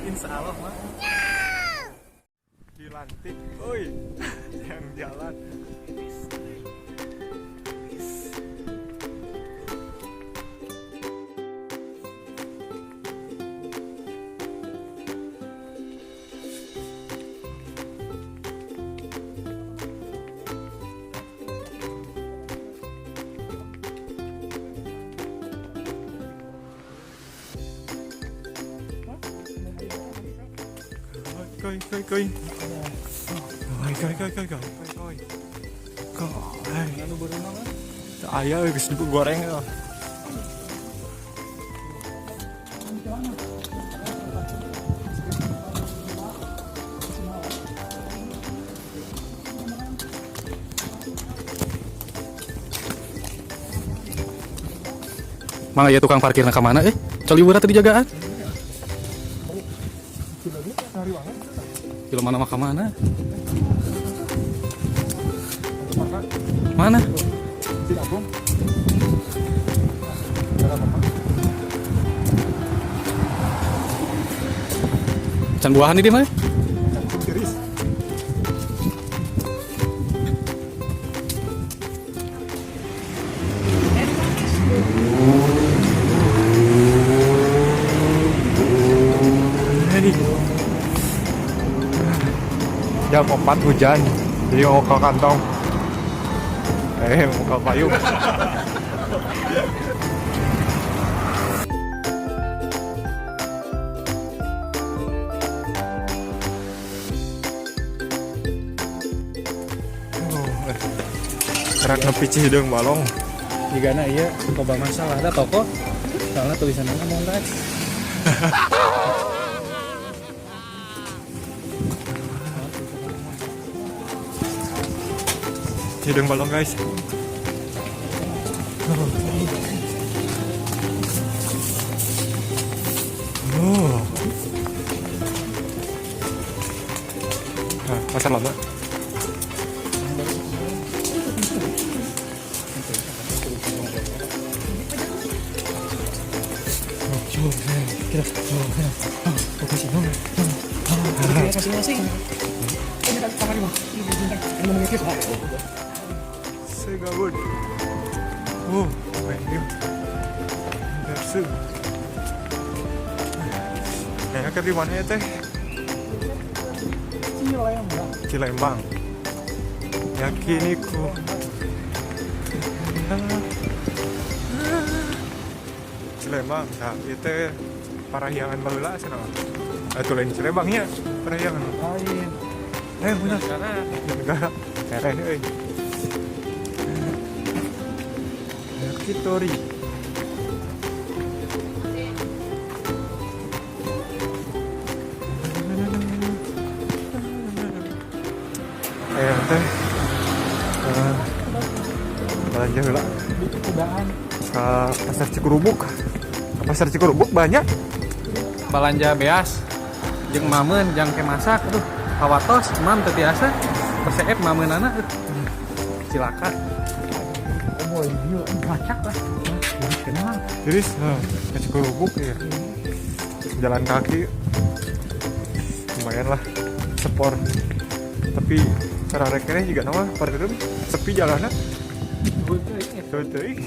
Insya Allah mah. Dilantik, oi, yang jalan. Coi coi coi. Coi coi coi coi coi coi. Coi. Anu berenang kan? Aya geus digoreng ya. Mang aya tukang parkirna ka mana eh? Coli tadi jagaan. Kilo mana mah ka mana? Mana? Can buahan ini dia mah. Tiris. Ini jam 4 hujan, jadi mau ke kantong. Mau ke payung. Oh, Gerak nepi Cihideung Balong. Jigana iya loba masalah ada toko. Soalnya tulisannya ngomong guys. Cihideung Balong, guys. Oh. Nah, pasar lama. Masing-masing. Segabun. Oh, ini. Versu. Kayaknya ke di mana ya teh? Cilembang. Cilembang. Yakiniku. Cilembang, nah itu Parahyangan baheula cenah. Atuh lain Cilembang nya, Parahyangan. Lain. Benar. Karena Negara. Keren euy. Yakitori. Teh belanja heula kudaan ke pasar Cikurubuk. Ke pasar Cikurubuk banyak. Belanja beas jeung mameun jang ke masak, aduh kawatos mam teu tiasa perseep mameunana, cilaka. Oh, iya ngacak lah kenal. Jadi ke Cikurubuk ya. Jalan kaki lumayan lah sepor. Tapi cara rekennya juga nama parkir sepi jalanan. Betul. Betul.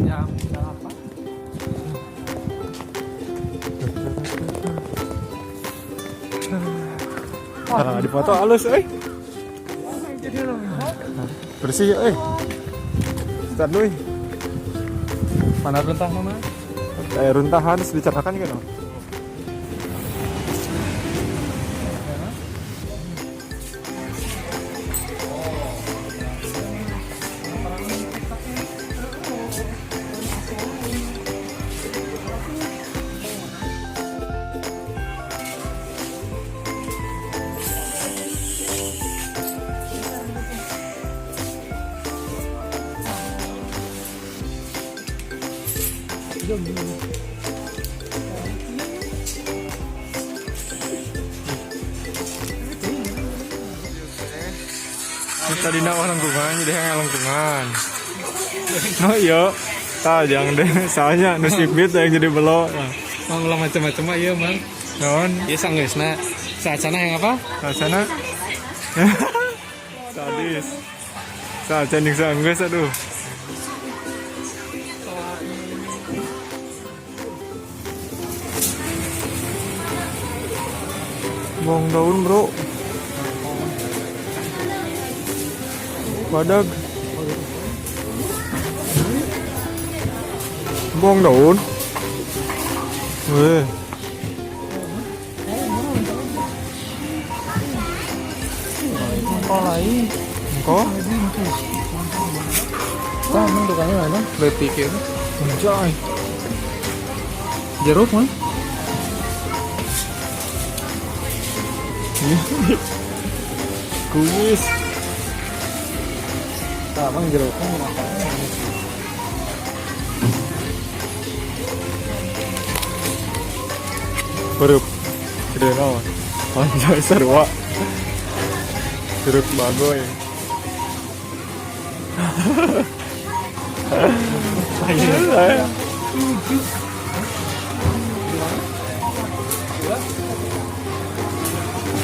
Jam 8. Nah, di foto halus euy. Bersih euy. Start dulu. Mana runtah mama? Kayak runtahan terus dicatakan kan. Tadi nak lengkungan, jadi yang lengkungan. Oh iya, tak jangan deh, soalnya nusibit yang jadi belok. Mau ngulang macam-macam mah iya mang. Naon? Ieu sanggeusna. Saacana yang apa? Rasana sadis. Saacan jeung sanggeus aduh. Bawang daun, bro. Badag. Bawang daun. Weh. Engkau lain. Engko? Tah, emang tukangnya mana? Leutik ieu. Anjay. Jeruk mah. Kumis. Tah, emang jeruknya makan. Barup. Gede naon. Anjay sarua. Jeruk bagoy.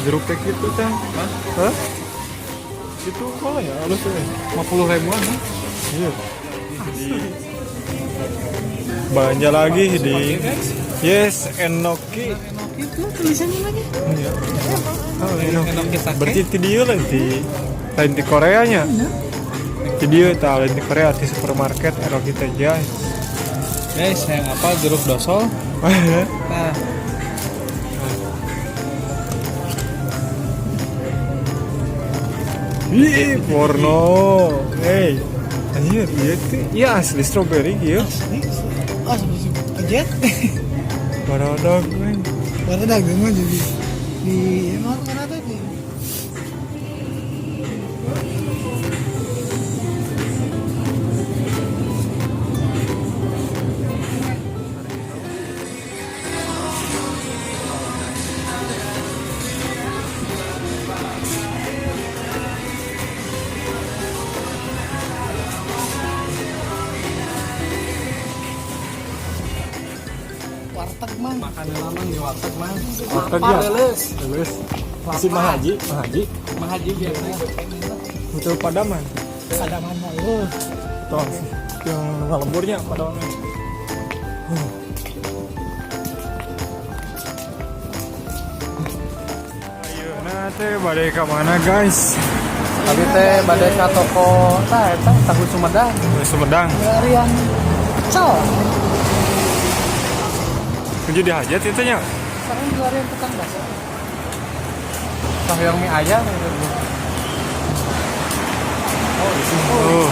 Jeruk kayak gitu, Cang. Hah? Itu kalau ya halus ya. 50 ribuan mah. Iya. Di belanja lagi di Yes, Enoki. Itu tulisannya lagi. Iya. Oh, Enoki. Enoki sake. Berarti ti dieu lain di lain di Koreanya. Ti dieu tah lain di Korea di supermarket Enoki teh guys. Guys, yang apa jeruk dosol? Nah, Ih, porno. Hey. Anjir, iya teh. Iya asli strawberry ieu. Ah, sebelum pejet. Baradag we. Baru dagang mah jadi di emang mana tadi? Warteg mang. Makan lamang di warteg mang. Warteg ya? Leuleus. Terus si Mahaji, Mahaji. Mahaji biasanya. Betul Padaman. Padaman mah eueuh. Tuh, yang ngalemburnya Padaman. Ayeuna teh bade ka mana guys? Abi teh bade ka toko tah eta tahu Sumedang. Sumedang. Larian pecel. Kunci dihajat itu nya. Sekarang larian tukang bakso. Hoyong mie ayam gitu. Oh.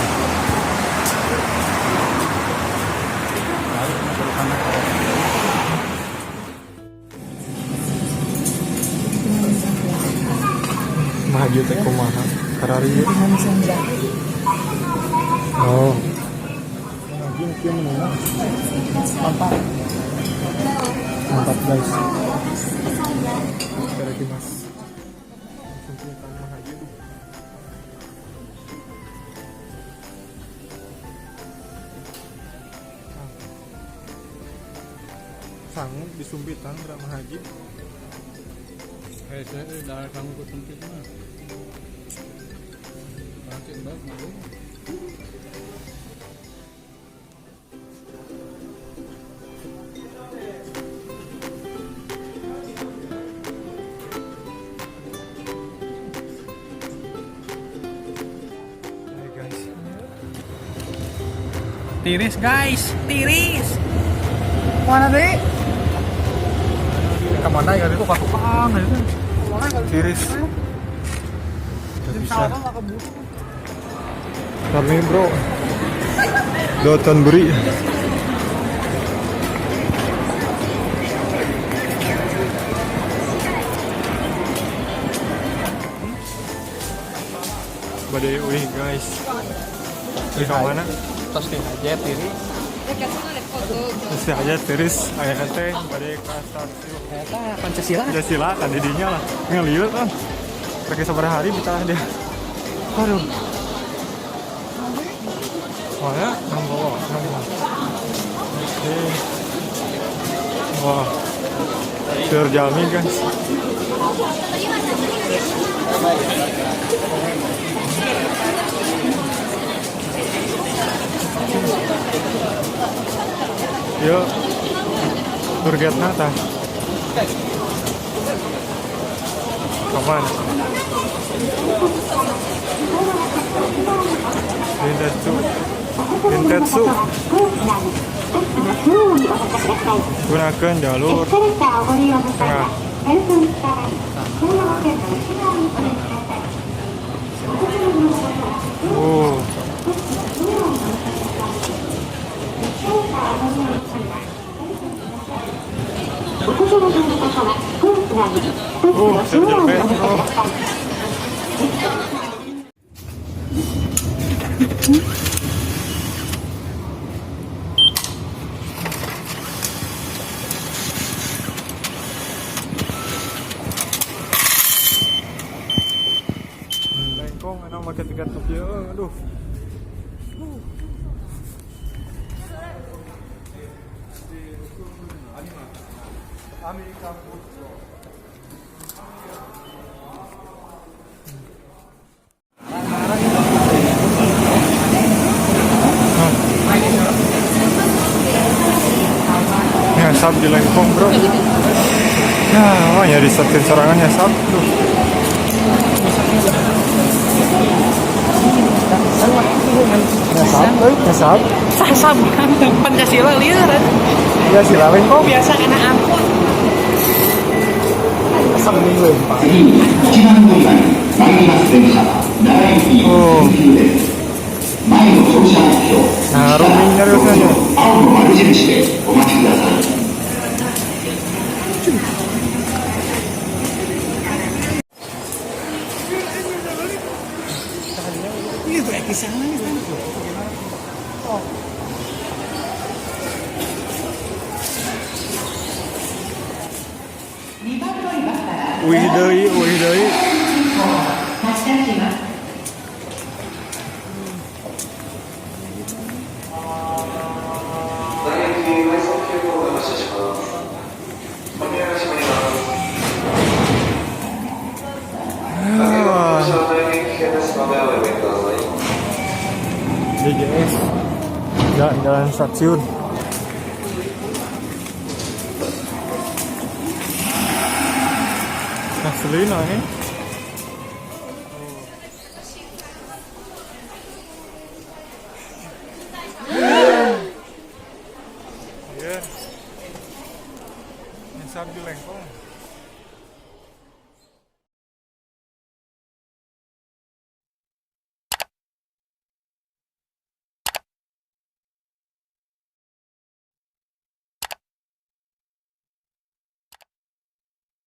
Maju teh kumaha? Karari. Oh. Maju kieu menuna. Mantap. Mantap guys. Itadakimasu. Langsung punya tangan Mahaji tuh. Sanggup disumpitan gerak Mahaji. Eh, saya udah kamu kutumpit mah. Berarti banget malu. Hai guys. Tiris guys, tiris. Mana deh? Kemana ya itu ke tukang itu. Tiris. Udah bisa. Salah nggak keburu. Rame bro. Doton beri. Badai wih guys. Di mana? Terus di aja tiris. Terus aja tiris aya teh badai ka stasiun. Eta Pancasila. Pancasila kan didinya lah. Ngeliur kan. Pakai sabaraha hari betah dia. Aduh. Wah ya, nongol, nongol. Oke. Wah. Seur jalmi, guys. Yuk, tour guide-na tah. Kapan? Kintetsu. Kintetsu. Gunakan jalur tengah. Oh. Oh, oh. Lengkong anu make tiket Tokyo, aduh. Nyasap di Lengkong, bro. Ya, wah ya di stasiun sorangan nyasap tuh. Nyasap, euy, nyasap. Sasab kan Pancasila lieur. Ya sila Lengkong. Biasa kena angkot. Oh. Nah, roaming nyariosnya. Itu kisahnya gitu. Wih deui, wih deui. Ah. JJS jalan-jalan stasiun. Asli nih. Iya. Nyasar di Lengkong.